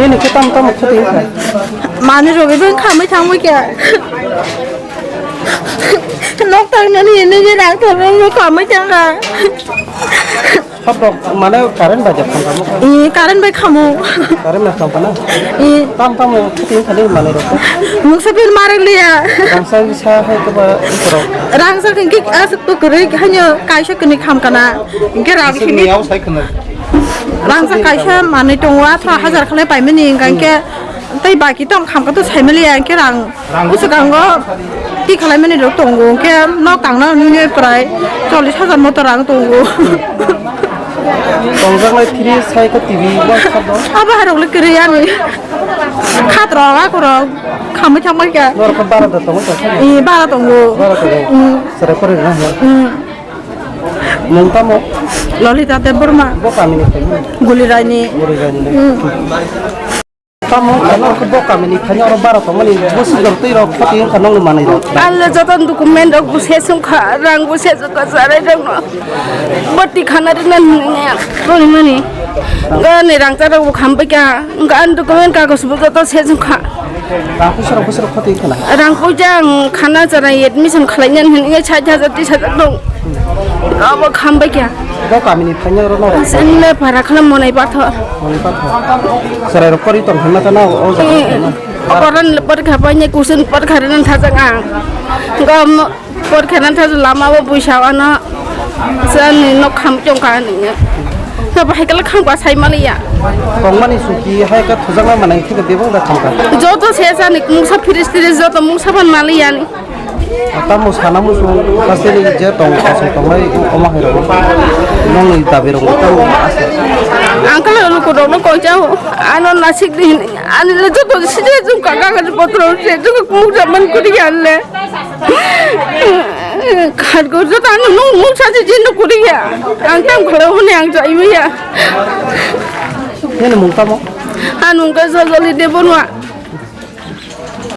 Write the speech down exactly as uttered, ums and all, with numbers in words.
Nini khe tamo tamo khati wngkha? Mani rogwi bw khamwi thangwi khe. Nok tangnani hinwi je rang thormani khamwi thangkha. Hap rok mane current bai jak thangkha mo? I current bai khamo. Current bai thangkha na? I. Tam tamo khati wngkha nini mani rok? Mungsa pil marek liya. Rangsa sa hai khe ba ikorok. Rangsa khe asuk to kwrwi hanyo kaisa kwnwi khamkana. Hwnkhe rang sini. Rangsa kaisa manwi tongo, athra hajar khlai paimani, hwnkha hwnkhe tei baki tong khamkha to saimaliya, hwnkhe rang bwswkango ti khlaimani rok tongo, hwnkhe nok tangna nungya prai chollish hajar moto rang tongo. Tongjaknai three sai khe T V bo kha do. Abo hai rok le kwrwi ani. Khat rok, ako rok khamwi thangbai kha. Norok khe bara da tongo to? I bara tongo. Bara tongo. Mm. Chwrai porwi rwna hwnwi. Mm. Mung tamo? Lolita Debbarma. Bo kamini khaini? Guliraini. Guliraini. Mm. Tamo khano khe bo kamini khaini oro bara tongmani bo sujor twi rok khati wngkha nongni manwi rok. Anle joto document rok bo se sungkha, rang bo se sungkha, sarai rok no. Boti khana rina nini ya, boni mani. Gani rang chara bo kham bai kha, gan document kagos bo joto se sungkha. Rang puisa rok, puisa rok khati khana. Rang puisa ang khana chara admission khlaina hwnwi sait hajar, tris hajar dong. Abo kham bai kha. Bo kamini phaina oro no. Senne para khala monai pathor. Monai pathor. Chwrai rok kori tong hwnna ta na o jaga. Eh, na. Okoran por kha pai ne kusun por kha ran thajak ang. Gam Por khena tha lama bo buisa ano. Sani nok kham chong ka ni. Ka bahai kala kham ba sai maliya. Tongmani suki hai ka thujakna manai thik bebong da thangka. Joto se sani mungsa firis tiris joto mungsa ban maliya ni. Tamo sana musu kasini je tong kasong tongnai oma hai rok. Nongni dabi rok tamo asa. Ang kala luku rok no koi jao. Ano nasik di ani le joto sije jung ka ka potro se jung mungsa man kuri ya le. Khat gor joto ano nung mungsa je jin kuri ya. Ang tam khalo hone ang jai ya. Nini mung tamo? Anung ka jajali de bonwa.